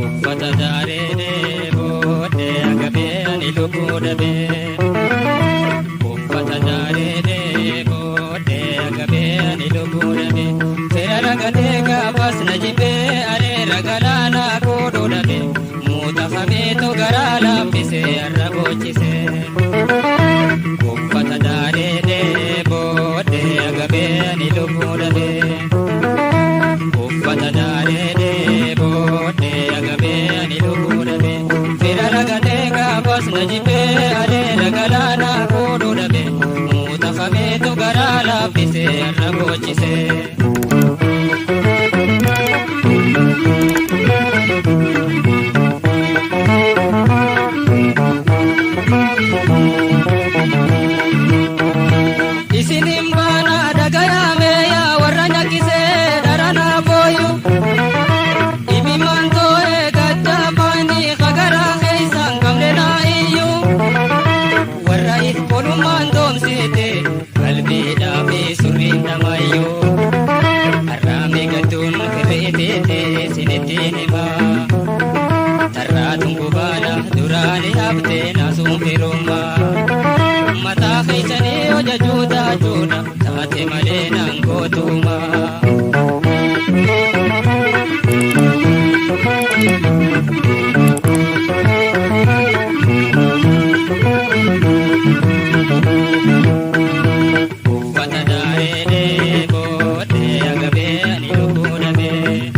Uffata daaree booddee agabee ani lubbuu dhabee. Uffata daaree booddee agabee ani lubbuu dhabee. Fira ragatee gaafas na jibbee areera galaanaa koodhuu dhabee. Muuta hameetu garaa laaffisee arra boochisee. Uffata daaree booddee agabee ani lubbuu dhabee. Uffata daaree booddee agabee ani lubbuu dhabee. Fira ragatee gaafas na jibbee areera galaanaa koodhuu dhabee. Muuta hameetu garaa laaffisee arra boochisee. Isinin baana dhagayame yaa warra nyakkisee dharanaa booyu. Ibimaan too'ee gaddaa hagaraa keessaan qabne naa iyyuu. Warra if qolummaan doomsite qalbiidhaa fi surriin namayyuu. Har'aame gadduun firreeteete sinittiin himaa. Tarraatuun gubaadha duraani haftee naasuun firummaa. Mataa keessanii hojjechuu taachuudha taate malee naan gootumaa. Uffata daaree booddee agabee ani lubbuu dhabee.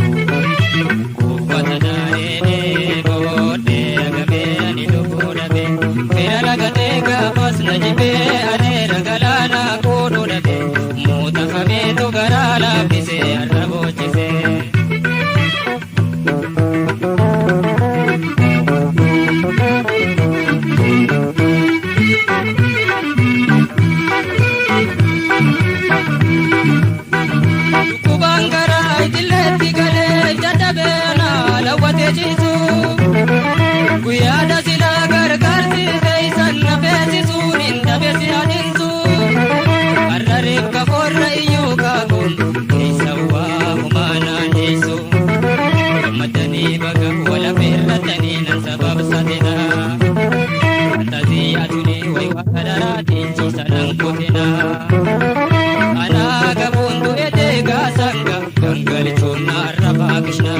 Uffata daaree booddee agabee ani lubbuu dhabee. Fira ragatee gaafas na jibbee areera galaanaa koodhuu dhabee. Muuta hameetu garaa laaffisee arra boochisee. Dhukkubaan garaa itileetti galee jajjabeena lawwatee ciisu. Guyyaa dasilaa gargaarsi keeysan na feesisuun hin dhabeesi adeemsu. Har'a reeffa korra iyyuu kaakuun keessa waa humaanaan dhiisu. Gammadanii baga wala feerratanii nan sababsatina. Fantazii atuni wayi waa ciisa nan kutina. Anaa gabuun du'e deegaa sanga gangalchuun narra faakishna.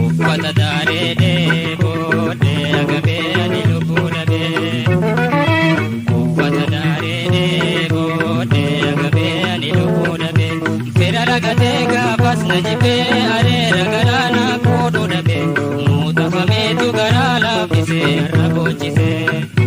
Uffata daaree booddee agabee ani lubbuu dhabee. Uffata daaree booddee agabee ani lubbuu dhabee. Fira ragatee gaafas na jibbee areera galaanaa koodhuu dhabee. Muuta hameetu garaa laaffisee arra boochisee.